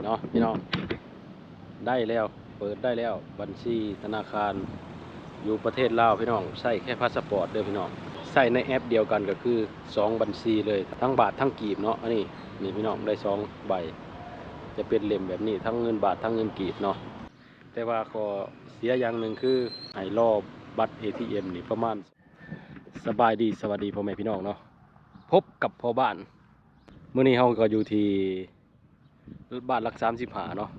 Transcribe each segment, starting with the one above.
ເນາະພີ່ນ້ອງ ໄດ້ແລ້ວ ເປີດໄດ້ແລ້ວ ບັນຊີທະນາຄານຢູ່ປະເທດລາວພີ່ນ້ອງ ໃຊ້ແຄ່ພາສະປອດເດີພີ່ນ້ອງ ໃຊ້ໃນແອັບດຽວກັນກໍຄືສອງບັນຊີເລີຍ ທັງບາດທັງກີບເນາະ ອັນນີ້ ນີ້ພີ່ນ້ອງ ໄດ້ສອງໃບ ຈະເປັນເຫຼັ້ມແບບນີ້ ທັງເງິນບາດທັງເງິນກີບເນາະ ແຕ່ວ່າຂໍ້ເສຍຢ່າງໜຶ່ງຄືໃຫ້ລໍບັດເອທີເອັມນີ້ປະມານ ສະບາຍດີ ສະຫວັດດີພໍ່ແມ່ພີ່ນ້ອງເນາະ ພົບກັບພໍ່ບ້ານ ມື້ນີ້ເຮົາກໍຢູ່ທີ່ບ້ານຫຼັກສາມສິບຫ້າເນາະ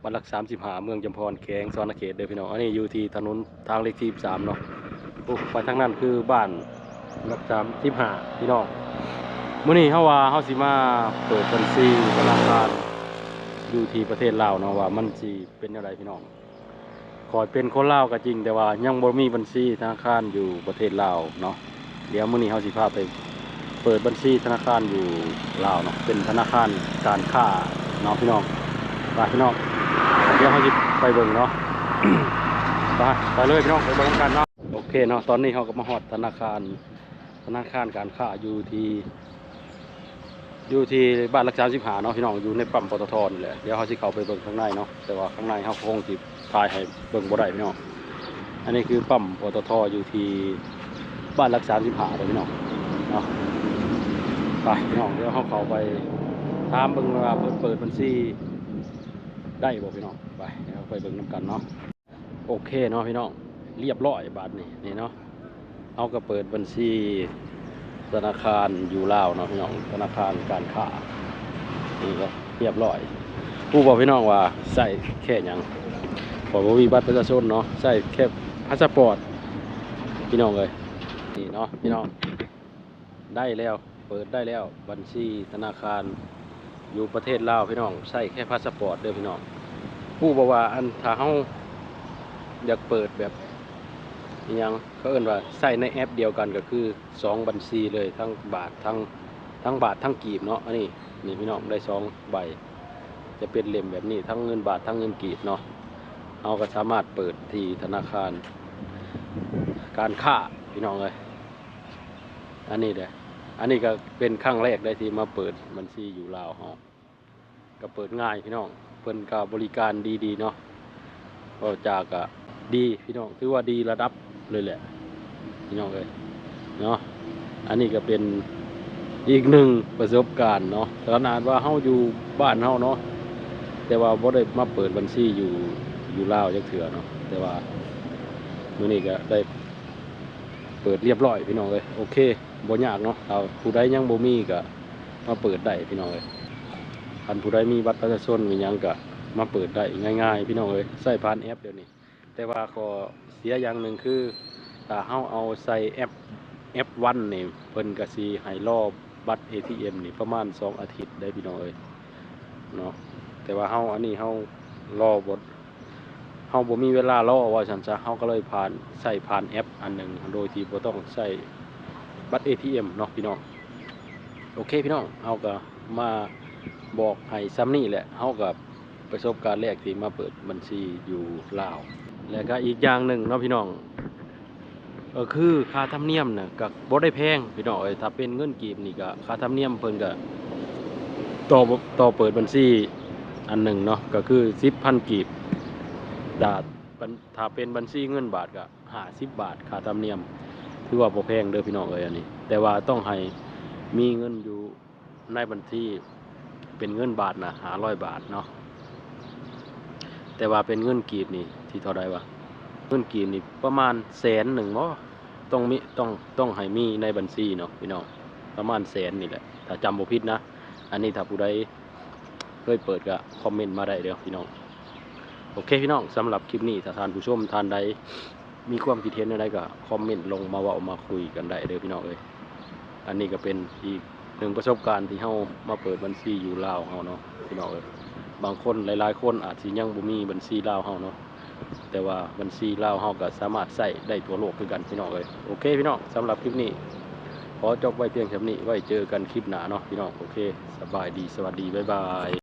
ບ້ານຫຼັກສາມສິບຫ້າ ເມືອງຈຳພອນ ແຂວງສະຫວັນນະເຂດເດີພີ່ນ້ອງ ອັນນີ້ຢູ່ທີ່ຖະໜົນທາງເລກທີສິບສາມເນາະ ໂອ້ ໄປທາງນັ້ນຄືບ້ານຫຼັກສາມສິບຫ້າພີ່ນ້ອງ ມື້ນີ້ເຮົາວ່າເຮົາຊິມາເປີດບັນຊີທະນາຄານຢູ່ທີ່ປະເທດລາວເນາະ ວ່າມັນຊິເປັນແນວໃດພີ່ນ້ອງ. ຂ້ອຍເປັນຄົນລາວກໍຈິງ ແຕ່ວ່າຍັງບໍ່ມີບັນຊີທະນາຄານຢູ່ປະເທດລາວເນາະ ດຽວມື້ນີ້ເຮົາຊິພາໄປເປີດບັນຊີທະນາຄານຢູ່ລາວເນາະ ເປັນທະນາຄານການຄ້າເນາະພີ່ນ້ອງ ໄປພີ່ນ້ອງ ດຽວເຮົາຊິໄປເບິ່ງເນາະ ໄປ ໄປເລີຍພີ່ນ້ອງ ໄປເບິ່ງນຳກັນເນາະ ໂອເຄເນາະ ຕອນນີ້ເຮົາກໍມາຮອດທະນາຄານ ທະນາຄານການຄ້າຢູ່ທີ່ ຢູ່ທີ່ບ້ານຫຼັກສາມສິບຫ້າເນາະພີ່ນ້ອງ ຢູ່ໃນປ້ຳ ປຕທ ນີ້ແຫຼະ ດຽວເຮົາຊິເຂົ້າໄປເບິ່ງຂ້າງໃນເນາະ ແຕ່ວ່າຂ້າງໃນເຮົາຄົງຊິຖ່າຍໃຫ້ເບິ່ງບໍ່ໄດ້ພີ່ນ້ອງ ອັນນີ້ຄືປ້ຳ ປຕທ ຢູ່ທີ່ບ້ານຫຼັກສາມສິບຫ້າເດີພີ່ນ້ອງເນາະ ໄປພີ່ນ້ອງ ດຽວເຮົາເຂົ້າໄປຖາມເບິ່ງວ່າເພິ່ນເປີດບັນຊີໄດ້ບໍ່ພີ່ນ້ອງ ໄປ ດຽວເຮົາໄປເບິ່ງນຳກັນເນາະ. ໂອເຄເນາະພີ່ນ້ອງ ລຽບຮ້ອຍບາດນີ້ ນີ້ເນາະ ເຮົາກໍເປີດບັນຊີທະນາຄານຢູ່ລາວເນາະພີ່ນ້ອງ ທະນາຄານການຄ້າ ນີ້ກໍລຽບຮ້ອຍ ຮູ້ບໍ່ພີ່ນ້ອງວ່າໃຊ້ແຄ່ຫຍັງ ຂ້ອຍບໍ່ມີບັດປະຊາຊົນເນາະ ໃຊ້ແຄ່ພາສະປອດ ພີ່ນ້ອງເອີຍ ນີ້ເນາະພີ່ນ້ອງ. ໄດ້ແລ້ວ ເປີດໄດ້ແລ້ວ ບັນຊີທະນາຄານຢູ່ປະເທດລາວພີ່ນ້ອງ ໃຊ້ແຄ່ພາສະປອດເດີພີ່ນ້ອງ ຮູ້ບໍ່ວ່າ ອັນ ຖ້າເຮົາຢາກເປີດແບບ ອີຫຍັງ ເຂົາເອີ້ນວ່າໃຊ້ໃນແອັບດຽວກັນ ກໍຄືສອງບັນຊີເລີຍ ທັງບາດ ທັງ ທັງບາດທັງກີບເນາະ ອັນນີ້ ນີ້ພີ່ນ້ອງ ໄດ້ສອງໃບ ຈະເປັນເຫຼັ້ມແບບນີ້ ທັງເງິນບາດທັງເງິນກີບເນາະ ເຮົາກໍສາມາດເປີດທີ່ທະນາຄານການຄ້າ ພີ່ນ້ອງເອີຍ. ອັນນີ້ເດ້ ອັນນີ້ກໍເປັນຄັ້ງແລກເດ້ທີ່ມາເປີດບັນຊີຢູ່ລາວເຮົາ ກໍເປີດງ່າຍພີ່ນ້ອງ ເພິ່ນກໍບໍລິການດີໆເນາະ ເວົ້າຈາກໍດີພີ່ນ້ອງ ຖືວ່າດີລະດັບເລີຍແຫຼະພີ່ນ້ອງເອີຍເນາະ. ອັນນີ້ກໍເປັນອີກໜຶ່ງປະສົບການເນາະ ຂະໜາດວ່າເຮົາຢູ່ບ້ານເຮົາເນາະ ແຕ່ວ່າບໍ່ໄດ້ມາເປີດບັນຊີຢູ່ ຢູ່ລາວຈັກເທື່ອເນາະ ແຕ່ວ່າມື້ນີ້ກໍໄດ້ ເປີດລຽບຮ້ອຍພີ່ນ້ອງເອີຍ ໂອເຄ ບໍ່ຍາກເນາະ ຖ້າຜູ້ໃດຍັງບໍ່ມີກໍມາເປີດໄດ້ພີ່ນ້ອງເອີຍ ຄັນຜູ້ໃດມີບັດປະຊາຊົນມີຫຍັງກໍມາເປີດໄດ້ງ່າຍໆ ພີ່ນ້ອງເອີຍ ໃຊ້ຜ່ານແອັບດຽວນີ້ ແຕ່ວ່າຂໍ້ເສຍຢ່າງໜຶ່ງຄື ຖ້າເຮົາເອົາໃສ່ແອັບ ແອັບວັນນີ້ ເພິ່ນກໍຊິໃຫ້ລໍບັດເອທີເອັມນີ້ປະມານສອງອາທິດເດ້ພີ່ນ້ອງເອີຍເນາະ ແຕ່ວ່າເຮົາ ອັນນີ້ເຮົາລໍບໍ່ ເຮົາບໍ່ມີເວລາລໍວ່າຊັ້ນຊະ ເຮົາກໍເລີຍຜ່ານ ໃຊ້ຜ່ານແອັບອັນໜຶ່ງ ໂດຍທີ່ບໍ່ຕ້ອງໃຊ້ບັດເອທີເອັມເນາະພີ່ນ້ອງ. ໂອເຄພີ່ນ້ອງ ເຮົາກໍມາບອກໃຫ້ຊ່ຳນີ້ແຫຼະ ເຮົາກໍປະສົບການແລກທີ່ມາເປີດບັນຊີຢູ່ລາວ ແລະກໍອີກຢ່າງໜຶ່ງເນາະພີ່ນ້ອງ ກໍຄືຄ່າທຳນຽມນະກໍບໍ່ໄດ້ແພງພີ່ນ້ອງເອີຍ ຖ້າເປັນເງິນກີບນີ້ກໍຄ່າທຳນຽມເພິ່ນກໍຕໍ່ ຕໍ່ເປີດບັນຊີອັນໜຶ່ງເນາະ ກໍຄືສິບພັນກີບ ແຕ່ ບັນ ຖ້າເປັນບັນຊີເງິນບາດກໍຫ້າສິບບາດຄ່າທຳນຽມ ຖືວ່າບໍ່ແພງເດີພີ່ນ້ອງເອີຍ ອັນນີ້ ແຕ່ວ່າຕ້ອງໃຫ້ມີເງິນຢູ່ໃນບັນຊີເປັນເງິນບາດນະຫ້າຮ້ອຍບາດເນາະ ແຕ່ວ່າເປັນເງິນກີບນີ້ຊິເທົ່າໃດວະ ເງິນກີບນີ້ປະມານແສນໜຶ່ງບໍ ຕ້ອງມີ ຕ້ອງ ຕ້ອງໃຫ້ມີໃນບັນຊີເນາະພີ່ນ້ອງ ປະມານແສນນີ້ແຫຼະ ຖ້າຈຳບໍ່ຜິດນະ ອັນນີ້ຖ້າຜູ້ໃດເຄີຍເປີດກໍຄອມເມັນມາໄດ້ເດີພີ່ນ້ອງ. ໂອເຄພີ່ນ້ອງ ສຳລັບຄລິບນີ້ ຖ້າທ່ານຜູ້ຊົມທ່ານໃດມີຄວາມຄິດເຫັນແນວໃດກໍຄອມເມັນລົງມາເວົ້າມາຄຸຍກັນໄດ້ເດີພີ່ນ້ອງເອີຍ ອັນນີ້ກໍເປັນອີກໜຶ່ງປະສົບການທີ່ເຮົາມາເປີດບັນຊີຢູ່ລາວເຮົາເນາະພີ່ນ້ອງເອີຍ ບາງຄົນ ຫຼາຍໆຄົນອາດຊິຍັງບໍ່ມີບັນຊີລາວເຮົາເນາະ ແຕ່ວ່າບັນຊີລາວເຮົາກໍສາມາດໃຊ້ໄດ້ທົ່ວໂລກຄືກັນພີ່ນ້ອງເອີຍ. ໂອເຄພີ່ນ້ອງ ສຳລັບຄລິບນີ້ຂໍຈົບໄວ້ພຽງສ່ຳນີ້ ໄວ້ເຈີກັນຄລິບໜ້າເນາະພີ່ນ້ອງ. ໂອເຄ ສະບາຍດີ ສະຫວັດດີ ບາຍບາຍ.